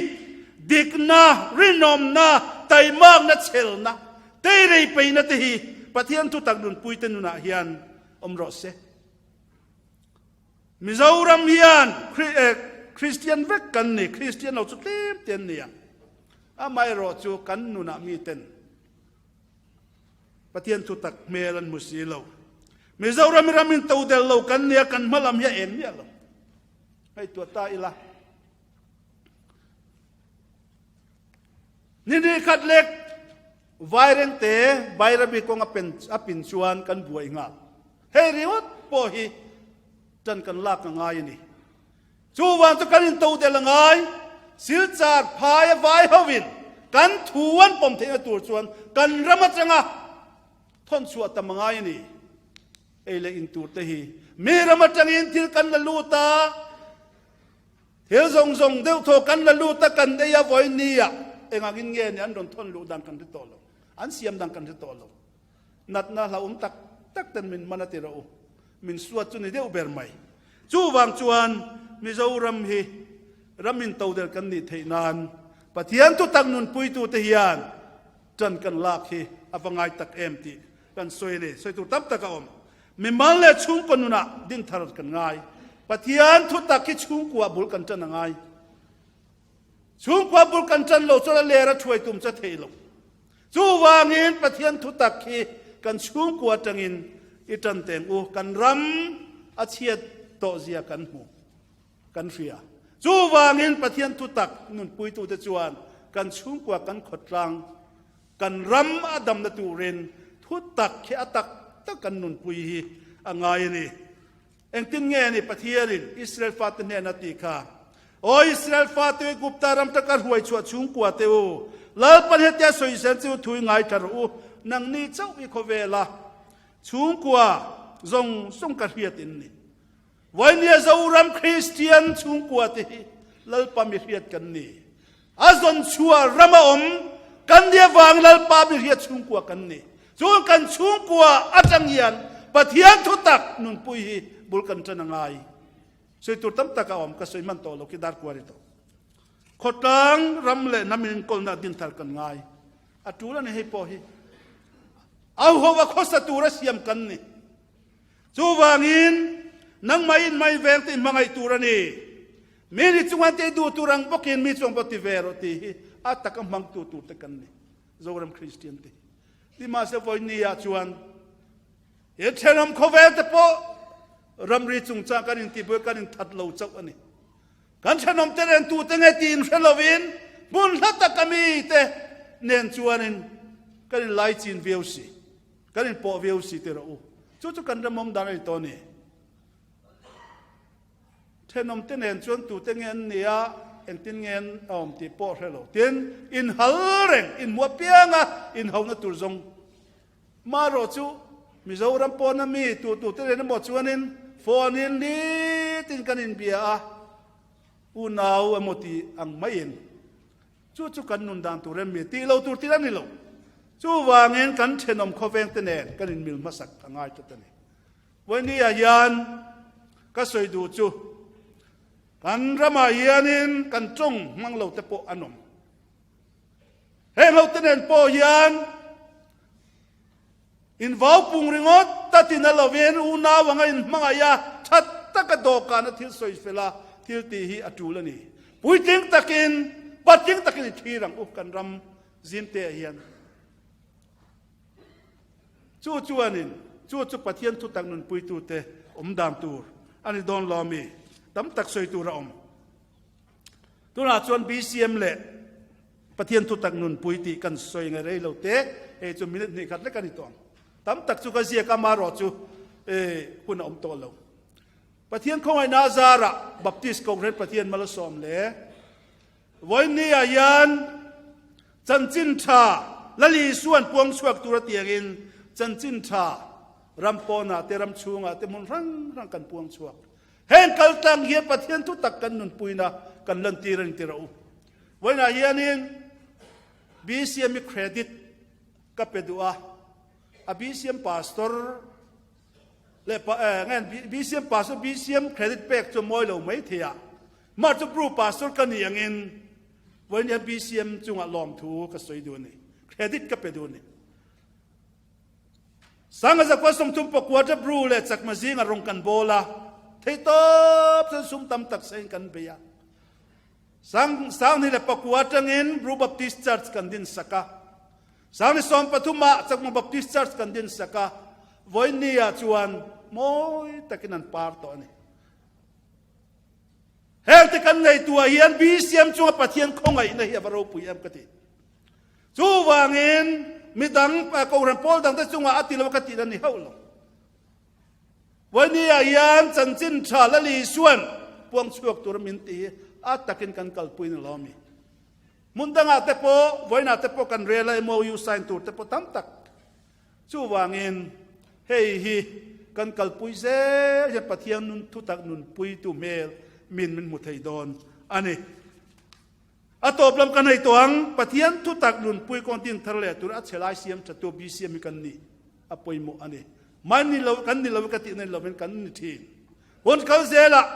dikna, rinawmna, taimakna, chhelna, teirei peihna te hi Pathian thutak nunpuite nunah hian awm rawh se. Mizoram hian Kristian vek kan ni, Kristian lo chu tlem te an ni ang. Amaherawh chu kan nunah miten Pathian thu tak hmel an hmu si lo. Mizoram ram in todel lo kan nia, kan hma lam hi a eng miah lo. Ngaihtuah ta ila. Ni ni khat lek Vairengte Bairabi kawng a pen a pin chuan kan buai nghal. Hei ringawt pawh hi ṭan kan lak a ngai a ni. Chuvang chu kan intodelh a ngai. Silchar phaia vai hovin kan thu an pawm theihna tur chuan kan ram atanga thawn chhuah tam a ngai a ni. Ei leh in tur te hi mi ram atangin thil kan la lut a. Thil zawng zawng deuh thaw kan la lut a, kan ei a vawi nia engangin nge ni an rawn thawn luh dan kan hre tawh lo, an siam dan kan hre tawh lo. Natna hlauhawm tak tak ten min man a ti rawh u, min suat chu ni deuh ber mai. Chuvang chuan Mizoram hi ram intodel kan nih theih nan Pathian thutak nunpuitute hian ṭan kan lak hi a va ngai tak em tih kan sawi a ni. Sawi tur tam tak a awm. Mimal leh chhungkaw nunah dinthar kan ngai. Pathian thutak hi chhungkua bul kan ṭan a ngai. Chhungkua bul kan ṭan lo chuan a ler a ṭhuai tum chu a theih lo. Chuvangin Pathian thutak hi kan chhungkua aṭangin i ṭan teng u. Kan ram a chhiat tawh zia kan hmu, kan hria. Chuvangin Pathian thutak nunpuitute chuan kan chhungkua kan khawtlang Kan ram a damna turin thu tak hi a tak tak kan nunpui hi a ngai a ni. Engtin nge ni Pathianin Israel fate hnena tih kha? Aw Israel fate u, Gupta ram taka hruai chhuah chhungkua te u, Lalpan hetia sawisel chu thui ngai tha rawh u, nangni chauh i khawvela chhungkua zawng zawng ka hriat in ni. Vainia Zoram Kristian chhungkua te hi Lalpa mi hriat kan ni. A zawn chhuah ram a awm kan nih avangin Lalpa mi hriat chhungkua kan ni. Chuan kan chhungkua atang hian Pathian thutak nunpui hi bul kan tan a ngai. Sawi tur tam tak a awm, ka sawi hman tawh lo khi dar kuar i tawh. Khawtlang ram leh hnam in enkawlna dinthar kan ngai. A tul a ni hei pawh hi. Auhova khawsa tura siam kan ni. Chuvangin, nangmah in mai veng tih hmangaih tur a ni. Mi ni chunga tih duh tur ang bawkin mi chuang pawh ti ve rawh tih hi a taka hmangtu tur te kan ni, Zoram Kristian te. Nimahse vawinia chuan. He thenawm khawvel te pawh ramri chungchang kan intihbuai kan inthat lo chauh a ni. Kan thenawm te nen tute nge tih inhre lovin hmun hla taka mite nen chuanin kan inlaichin viau si, kan inpawh viau si ti rawh u. Chu chu kan ramawm dan a ni tawh a ni. Thenawm te nen chuan tute nge an nia, engtin nge an awm tih pawh hre lo. Tin, inhal reng, inhmuh apianga inhona tur zawng Marawh chu Mizoram pawna mi tu tu te nen emaw chuanin phone in nitin kan inbia a, unau emaw tih ang maiin chu chu kan nun dan tur em mi tih lo tur thil a ni lo. Chuvangin kan thenawm khawveng te nen kan inmil hmasak a ngai tlat a ni. Vawinia hian ka sawi duh chu kan ramah hianin kan tawng hmang lo te pawh an awm. Heng hote nen pawh hian invau pung ringawt ta tina lovin unau anga inhmangaih a, tha taka dawhkana thil sawi fel a, thil tih hi a tul a ni. Puitling takin, patling takin i thlir ang u kan ram zimteah hian. Chu chuanin chu chu Pathian thutak nunpuitute awm dan tur a ni dawn lo ami? Tam tak sawi tur a awm. Tunah chuan BCM leh Pathian thutak nunpui tih kan sawi ngai rei lo te, hei chu minute hnih khat lek a ni tawh ang. Tam tak chu ka ziak a, amaherawh chu hun a awm tawh lo. Pathian khawngaihna a zarah Baptist Kohhran Pathian Malsawm leh Vawiinni ah hian chanchin tha Lal Isuan puang chhuak tur a tiangin chanchin tha ram pawnah te ram chhungah te hmun hrang hrang kan puang chhuak. Heng kal tlang hian Pathian thu tak kan nunpuina kan lantir a ni tirh u. Vawiinah hianin BCM i credit ka pe duh a, a BCM pastor leh pa eh nge BCM pastor BCM credit pek chu mawi lo mai thei a, mah chu Bru pastor ka ni angin vawiin hian BCM chungah lawmthu ka sawi duh a ni, credit ka pe duh a ni. Sanga zakua 30 pakua Bru leh Chakma zinga rawng kan bawl a, theihtawp chuan sum tam tak sain kan bei a. Sang 2009 atangin Bru Baptist Church kan din sak a, 2013 ah Chakma Baptist Church kan din sak a, vawiin ah chuan mawi takin an par tawh a ni. Heng te kan ngaihtuah hian BCM chunga Pathian khawngaihna hi a va ropui em ka ti. Chuvangin midang kohhran pawl dangte chungah a ti lo a ka tih a ni hauh lo. Vawinia hian chanchin tha Lal Isuan puang chhuak tura min ti hi a takin kan kalpui ni lo a mi. Hmun dangah te pawh vawiinah te pawh kan rel a MOU sign tur te pawh tam tak. Chuvangin hei hi kan kalpui zel hian Pathian nun thutak nunpuitu hmel min min hmu thei dawn a ni. A tawp lam kan hei tawh ang, Pathian thutak nunpui kawng din thar leh tur a chhe lai siam thatu BCM hi kan ni a pawimawh a ni. Mai ni lo kan ni lo ka tihna ni lovin kan ni thin. Hun kal zelah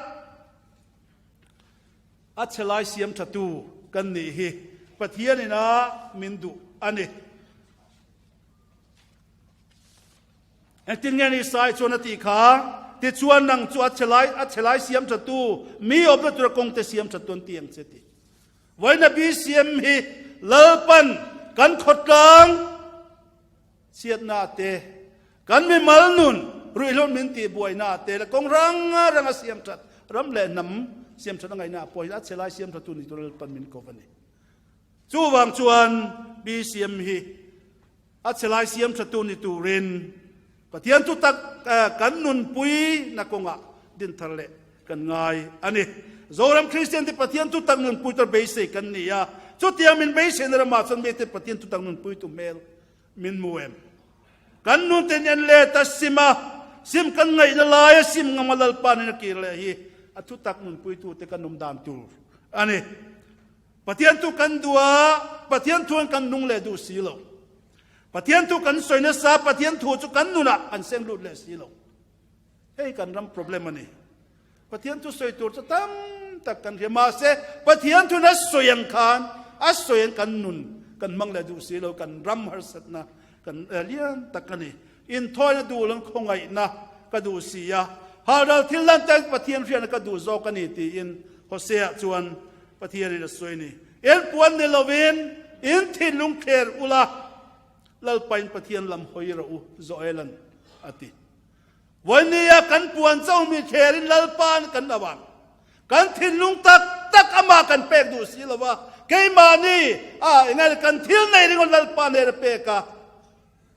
a chhe lai siam thatu kan nih hi Pathian ina min duh a ni. Engtin nge ni Sai chuan a tih kha? Tichuan nang chu a chhe lai a chhe lai siam thatu mi awmna tura kawngte siam thatu an ti ang che ti. Vawiina BCM hi Lalpan kan khawtlang chhiatna te, kan mimal nun ruihhlo min tih buaina te leh kawng rang ranga siam that ram leh hnam siam that a ngaihna ah pawh hian a chhe lai siam thatu ni tura Lalpan min ko va ni. Chuvang chuan BCM hi A chhe lai siam thatu ni turin Pathian thu tak kan nunpui na kawngah din thar leh kan ngai a ni. Zoram Kristian te Pathian thu tak nunpui tur beisei kan ni a, chutiang min beiseina ramah chuan mite Pathian thu tak nunpui tu hmel min hmu em? Kan nun ten en let a sim a, sim kan ngaihna laia sim ngam a Lalpa nen a kir leh hi a thu tak nunpuitute kan awm dan tur a ni. Pathian thu kan duh a, Pathian thuan kan nung leh duh si lo. Pathian thu kan sawi nasa, Pathian thu chu kan nunah kan seng lut leh si lo. Hei kan ram problem a ni. Pathian thu sawi tur chu tam tak kan hria, mahse Pathian thun a sawi ang khan a sawi ang kan nun kan hmang leh duh si lo, kan ram harsatna kan lian tak a ni. Inthawina duh lo khawngaihna ka duh si a, halral thil lan te Pathian hriatna ka duh zawk a ni tiin Hosea chuan Pathianin a sawi ni. En puan ni lovin in thinlung thler ula, Lalpain Pathian lam hawi rawh u, Joelan a ti. Vawinia kan puan chauhmi thlerin Lalpa'n kan lo ang. Kan thinlung tak tak amah kan pek duh si lo va, keimahni a engai kan thil nei ringawt Lalpa hnen a pek a,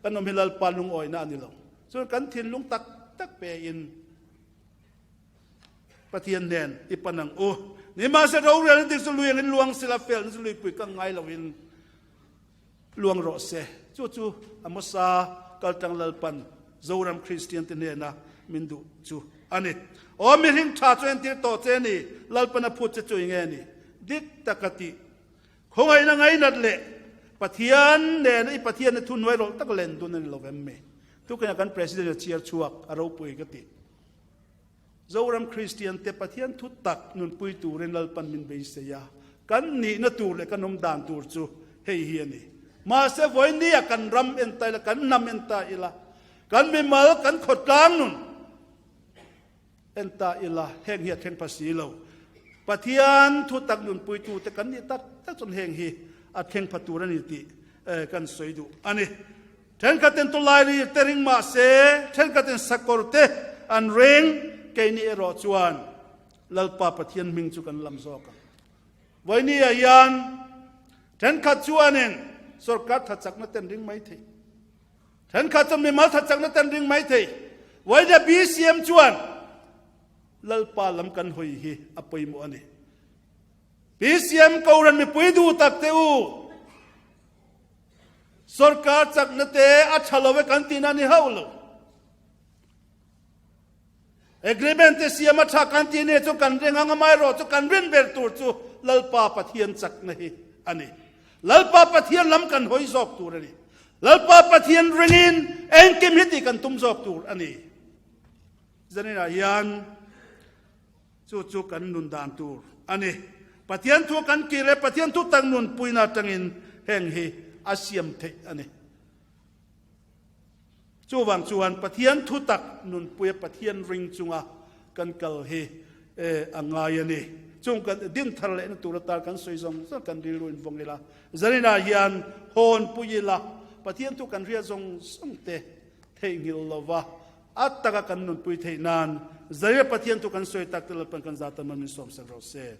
kan awm hi Lalpa lungawina a ni lo. Chuan kan thinlung tak tak pein Pathian hnen i pan ang u. Nimahse rorelna dik chu lui angin luang sila felna chu luipui kang ngai loin Luang rawh se. Chu chu Amosa kaltlang Lalpan Zoram Kristian te hnena min duh chu a ni. Aw mihring tha chu entir tawh che ni, Lalpan a phut che chu i nge ni? Dik taka tih khawngaihna ngainat leh Pathian nena i Pathian na thuhnuai rawlh tak len dun a ni lo vem mi? Tukin a kan President a chhiar chhuak a ropui ka ti. Zoram Kristian te Pathian thu tak nunpui turin Lalpan min beisei a, kan nihna tur leh kan awm dan tur chu hei hi a ni. Mahse vawinia kan ram en ta ila, kan hnam en ta ila, kan mimal, kan khawtlang nun en ta ila, heng hi a thleng pha si lo. Pathian thu tak nunpuitu te kan nih tak tak chuan heng hi a thleng pha tur a ni tih kan sawi duh a ni. Thenkhatin tawlaili te ring mah se, thenkhatin sakawr te an ring, keini erawh chuan Lalpa Pathian hming chu kan lam zawk ang. Vawinia hian thenkhat chuanin sorkar thachakna te an ring mai thei. Thenkhat chuan mimal thachakna te an ring mai thei. Vawinia BCM chuan Lalpa lam kan hawi hi a pawimawh a ni. BCM Kohhran mipui duh tak te u, Sorkar chakna te a tha lo e kan tihna a ni hauh lo. Agreement te siam a tha kan tih ne chu kan ring ang amaherawh chu kan rin ber tur chu Lalpa Pathian chakna hi a ni. Lalpa Pathian lam kan hawi zawk tur a ni. Lalpa Pathian ringin engkim hi tih kan tum zawk tur a ni. Zaninah hian Chu chu kan nun dan tur a ni. Pathian thu kan kir e, Pathian thu tak nunpuina atangin heng hi a siam theih a ni. Chuvang chuan Pathian thu tak nunpuia Pathian ring chunga kan kal hi a ngai a ni. Chung kan din thar lehna tur atan kan sawi zawng zawng kan rilru in vawng ila, zaninah hian hawnpui ila, Pathian thu kan hriat zawng zawng te theihnghilh lova A taka kan nunpui theih nan Zaria Pathian thu kan sawi tak te Lalpan kan zatan man min sawmsak rawh se.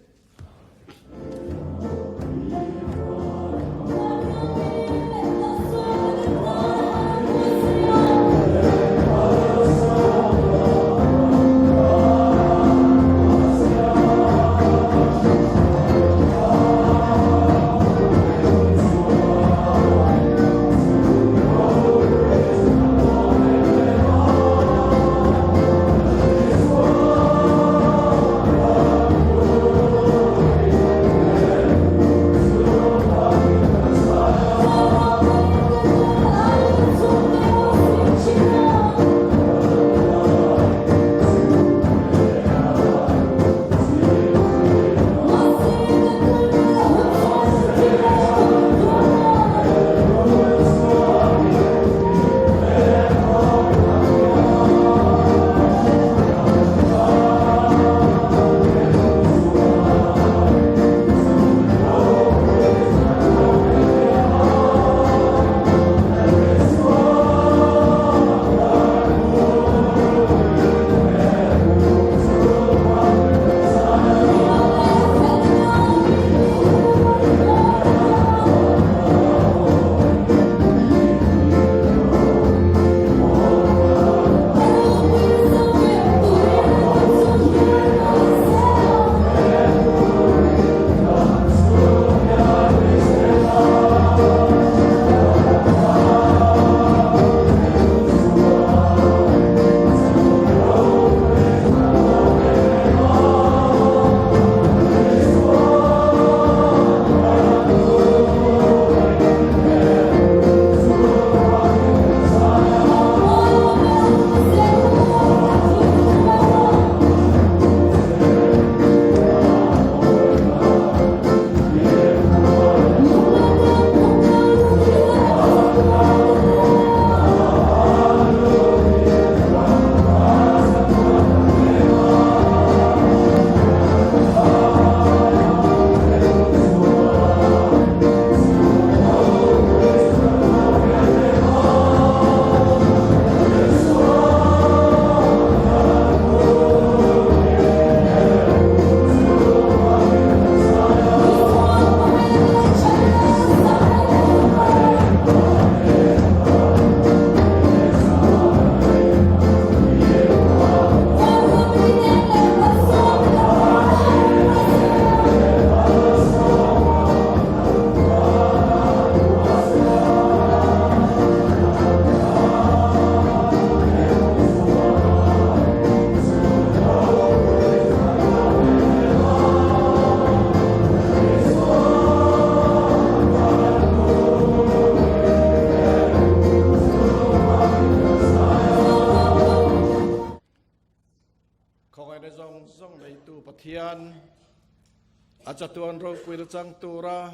A chatuan ropuina chang tura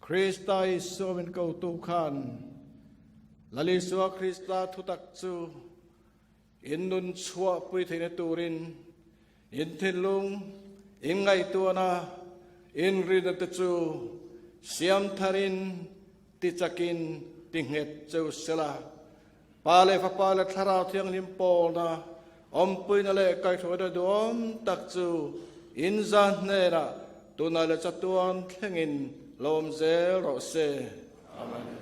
Krista Isua min kotu khan Lal Isua Krista thutak chu in nun chhuahpui theihna turin in thinlung, in ngaihtuahna, in rinna te chu siam tharin tichakin tinghet cheu sela. Pa leh Fapa leh Thlarau Thianghlim pawlna, awmpuina leh kaihhruaina duhawm tak chu in zan hnenah tunah leh chatuan thlengin lo awm zel rawh se. Amen.